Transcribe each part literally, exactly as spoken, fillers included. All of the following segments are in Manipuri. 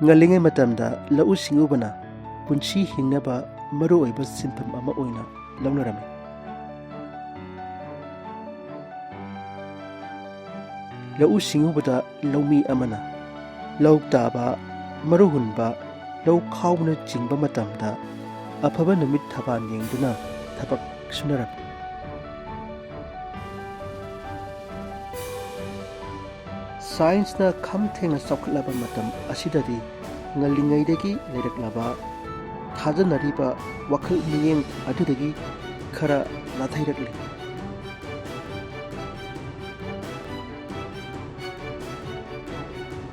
ꯉꯜꯂꯤꯉꯩ ꯃꯇꯝꯗ ꯂꯧꯎ ꯁꯤꯡꯎꯕꯅ ꯄꯨꯟꯁꯤ ꯍꯤꯡꯅꯕ ꯃꯔꯨꯑꯣꯏꯕ ꯁꯤꯟꯐꯝ ꯑꯃ ꯑꯣꯏꯅ ꯂꯧꯅꯔꯝꯃꯤ꯫ ꯂꯧꯎ ꯁꯤꯡꯎꯕꯗ ꯂꯧꯃꯤ ꯑꯃꯅ ꯂꯧ ꯇꯥꯕ, ꯃꯔꯨ ꯍꯨꯟꯕ, ꯂꯧ ꯈꯥꯎꯕꯅꯆꯤꯡꯕ ꯃꯇꯝꯗ ꯑꯐꯕ ꯅꯨꯃꯤꯠ ꯊꯕꯥꯟ ꯌꯦꯡꯗꯨꯅ ꯊꯕꯛ ꯁꯨꯅꯔꯝꯃꯤ꯫ ꯁꯥꯏꯟꯁꯅ ꯈꯝ ꯊꯦꯡꯅ ꯆꯥꯎꯈꯠꯂꯕ ꯃꯇꯝ ꯑꯁꯤꯗꯗꯤ ꯉꯜꯂꯤꯉꯩꯗꯒꯤ ꯂꯩꯔꯛꯂꯕ ꯊꯥꯖꯅꯔꯤꯕ ꯋꯥꯈꯜ ꯃꯤꯠꯌꯦꯡ ꯑꯗꯨꯗꯒꯤ ꯈꯔ ꯅꯥꯊꯩꯔꯛꯂꯤ꯫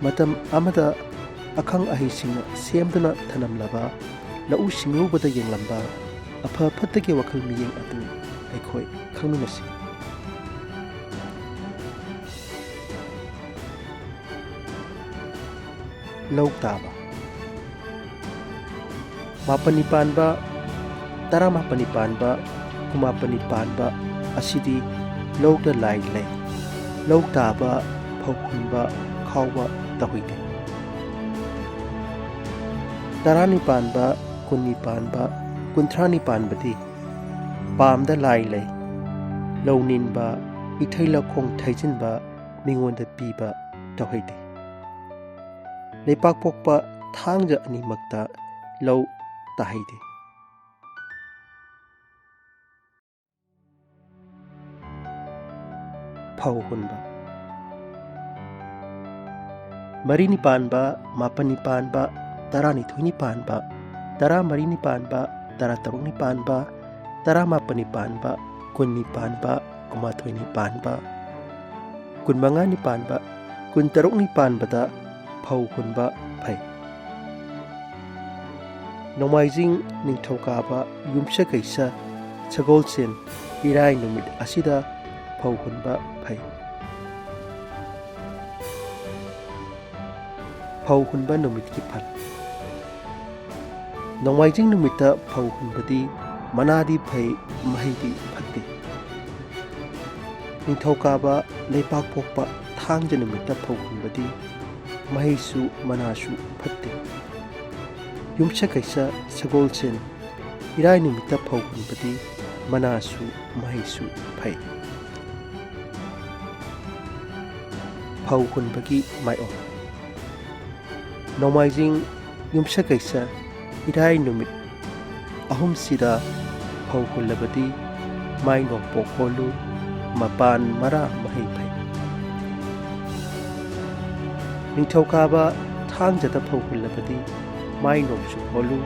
ꯃꯇꯝ ꯑꯃꯗ ꯑꯈꯪ ꯑꯍꯩꯁꯤꯡꯅ ꯁꯦꯝꯗꯨꯅ ꯊꯅꯝꯂꯕ ꯂꯧꯎ ꯁꯤꯡꯎꯕꯗ ꯌꯦꯡꯂꯝꯕ ꯑꯐ ꯐꯠꯇꯒꯤ ꯋꯥꯈꯜ ꯃꯤꯠꯌꯦꯡ ꯑꯗꯨ ꯑꯩꯈꯣꯏ ꯈꯪꯃꯤꯟꯅꯁꯤ꯫ ꯂꯧ ꯇꯥꯕ꯫ ꯃꯥꯄꯟꯅꯤ ꯄꯥꯟꯕ, ꯇꯔꯥꯃꯥꯄꯟꯅꯤ ꯄꯥꯟꯕ, ꯀꯨꯟꯃꯥꯄꯟꯅꯤ ꯄꯥꯟꯕ ꯑꯁꯤꯗꯤ ꯂꯧꯗ ꯂꯥꯏ ꯂꯩ꯫ ꯂꯧ ꯇꯥꯕ, ꯐꯧ ꯍꯨꯟꯕ, ꯈꯥꯎꯕ ꯇꯧꯍꯩꯗꯦ꯫ ꯇꯔꯥꯅꯤ ꯄꯥꯟꯕ, ꯀꯨꯟꯅꯤ ꯄꯥꯟꯕ, ꯀꯨꯟꯊ꯭ꯔꯥꯅꯤ ꯄꯥꯟꯕꯗꯤ ꯄꯥꯝꯗ ꯂꯥꯏ ꯂꯩ꯫ ꯂꯧ ꯅꯤꯟꯕ, ꯏꯊꯩ ꯂꯧꯈꯣꯡ ꯊꯩꯖꯤꯟꯕ, ꯃꯤꯉꯣꯟꯗ ꯄꯤꯕ ꯇꯧꯍꯩꯗꯦ꯫ ꯂꯩꯄꯥꯛꯄꯣꯛꯄ, ꯊꯥꯡꯖ ꯑꯅꯤꯃꯛꯇ ꯂꯧ ꯇꯥꯍꯩꯗꯦ꯫ ꯐꯧ ꯍꯨꯟꯕ꯫ ꯃꯔꯤꯅꯤ ꯄꯥꯟꯕ, ꯃꯥꯄꯟꯅꯤ ꯄꯥꯟꯕ, ꯇꯔꯥꯅꯤꯊꯣꯏꯅꯤ ꯄꯥꯟꯕ, ꯇꯔꯥꯃꯔꯤꯅꯤ ꯄꯥꯟꯕ, ꯇꯔꯥꯇꯔꯨꯛꯅꯤ ꯄꯥꯟꯕ, ꯇꯔꯥꯃꯥꯄꯟꯅꯤ ꯄꯥꯟꯕ, ꯀꯨꯟꯅꯤ ꯄꯥꯟꯕ, ꯀꯨꯟꯃꯥꯊꯣꯏꯅꯤ ꯄꯥꯟꯕ, ꯀꯨꯟꯃꯉꯥꯅꯤ ꯄꯥꯟꯕ, ꯀꯨꯟꯇꯔꯨꯛꯅꯤ ꯄꯥꯟꯕꯗ ꯐꯧ ꯍꯨꯟꯕ ꯐꯩ꯫ ꯅꯣꯡꯃꯥꯏꯖꯤꯡ, ꯅꯤꯡꯊꯧꯀꯥꯕ, ꯌꯨꯝꯁꯀꯩꯁ, ꯁꯒꯣꯜꯁꯦꯟ, ꯏꯔꯥꯏ ꯅꯨꯃꯤꯠ ꯑꯁꯤꯗ ꯐꯧ ꯍꯨꯟꯕ ꯐꯩ꯫ ꯐꯧ ꯍꯨꯟꯕ ꯅꯨꯃꯤꯠꯀꯤ ꯐꯜ꯫ ꯅꯣꯡꯃꯥꯏꯖꯤꯡ ꯅꯨꯃꯤꯠꯇ ꯐꯧ ꯍꯨꯟꯕꯗꯤ ꯃꯅꯥꯗꯤ ꯐꯩ, ꯃꯍꯩꯗꯤ ꯐꯠꯇꯦ꯫ ꯅꯤꯡꯊꯧꯀꯥꯕ, ꯂꯩꯄꯥꯛꯄꯣꯛꯄ, ꯊꯥꯡꯖ ꯅꯨꯃꯤꯠꯇ ꯐꯧ ꯍꯨꯟꯕꯗꯤ ꯃꯍꯩꯁꯨ ꯃꯅꯥꯁꯨ ꯐꯠꯇꯦ꯫ ꯌꯨꯝꯁꯀꯩꯁ ꯁꯒꯣꯜꯁꯦꯟ ꯏꯔꯥꯏ ꯅꯨꯃꯤꯠꯇ ꯐꯧ ꯍꯨꯟꯕꯗꯤ ꯃꯅꯥꯁꯨ ꯃꯍꯩꯁꯨ ꯐꯩ꯫ ꯐꯧ ꯍꯨꯟꯕꯒꯤ ꯃꯥꯏꯑꯣꯟ꯫ ꯅꯣꯡꯃꯥꯏꯖꯤꯡ, ꯌꯨꯝꯁꯀꯩꯁ ꯏꯔꯥꯏ ꯅꯨꯃꯤꯠ ꯑꯍꯨꯝꯁꯤꯗ ꯐꯧ ꯍꯨꯜꯂꯕꯗꯤ ꯃꯥꯏ ꯅꯣꯡꯄꯣꯛ ꯑꯣꯜꯂꯨ, ꯃꯄꯥꯟ ꯃꯔꯥ ꯃꯍꯩ ꯐꯩ꯫ ꯅꯤꯡꯊꯧꯀꯥꯕ, ꯊꯥꯡꯖꯗ ꯐꯧ ꯍꯨꯜꯂꯕꯗꯤ ꯃꯥꯏ ꯅꯣꯡꯆꯨꯞ ꯑꯣꯜꯂꯨ,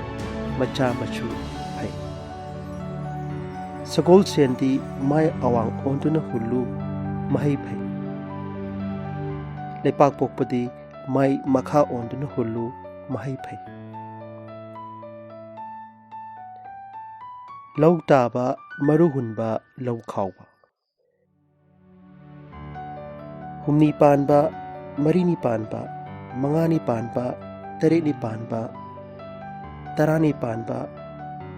ꯃꯆꯥ ꯃꯁꯨ ꯐꯩ꯫ ꯁꯒꯣꯜꯁꯦꯟꯗꯤ ꯃꯥꯏ ꯑꯋꯥꯡ ꯑꯣꯟꯗꯨꯅ ꯍꯨꯜꯂꯨ, ꯃꯍꯩ ꯐꯩ꯫ ꯂꯩꯄꯥꯛꯄꯣꯛꯄꯗꯤ ꯃꯥꯏ ꯃꯈꯥ ꯑꯣꯟꯗꯨꯅ ꯍꯨꯜꯂꯨ, ꯃꯍꯩ ꯐꯩ꯫ ꯂꯧ ꯇꯥꯕ, ꯃꯔꯨ ꯍꯨꯟꯕ, ꯂꯧ ꯈꯥꯎꯕ꯫ ꯍꯨꯝꯅꯤ ꯄꯥꯟꯕ, ꯃꯔꯤꯅꯤ ꯄꯥꯟꯕ, ꯃꯉꯥꯅꯤ ꯄꯥꯟꯕ, ꯇꯔꯦꯠꯅꯤ ꯄꯥꯟꯕ, ꯇꯔꯥꯅꯤ ꯄꯥꯟꯕ,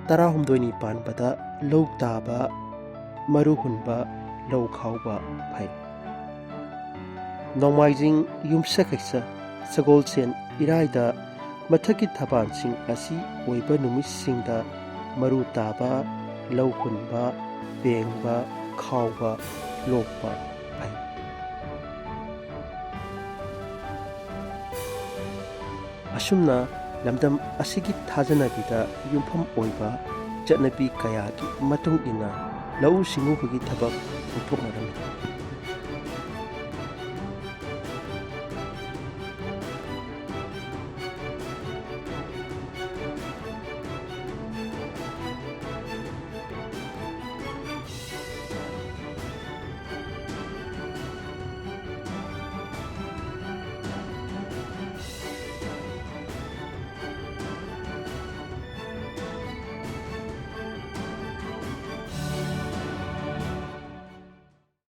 ꯇꯔꯥꯍꯨꯝꯗꯣꯏꯅꯤ ꯄꯥꯟꯕꯗ ꯂꯧ ꯇꯥꯕ, ꯃꯔꯨ ꯍꯨꯟꯕ, ꯂꯧ ꯈꯥꯎꯕ ꯐꯩ꯫ ꯅꯣꯡꯃꯥꯏꯖꯤꯡ, ꯌꯨꯝꯁꯀꯩꯁ, ꯁꯒꯣꯜꯁꯦꯟ, ꯏꯔꯥꯏꯗ ꯃꯊꯛꯀꯤ ꯊꯕꯥꯟꯁꯤꯡ ꯑꯁꯤ ꯑꯣꯏꯕ ꯅꯨꯃꯤꯠꯁꯤꯡꯗ ꯃꯔꯨ ꯇꯥꯕ, ꯂꯧ ꯍꯨꯟꯕ, ꯄꯦꯡꯕ, ꯈꯥꯎꯕ, ꯂꯣꯛꯄ ꯐꯩ꯫ ꯑꯁꯨꯝꯅ ꯂꯝꯗꯝ ꯑꯁꯤꯒꯤ ꯊꯥꯖꯅꯕꯤꯗ ꯌꯨꯝꯐꯝ ꯑꯣꯏꯕ ꯆꯠꯅꯕꯤ ꯀꯌꯥꯒꯤ ꯃꯇꯨꯡ ꯏꯟꯅ ꯂꯧꯎ ꯁꯤꯡꯎꯕꯒꯤ ꯊꯕꯛ ꯄꯥꯡꯊꯣꯛꯅꯔꯝꯃꯤ꯫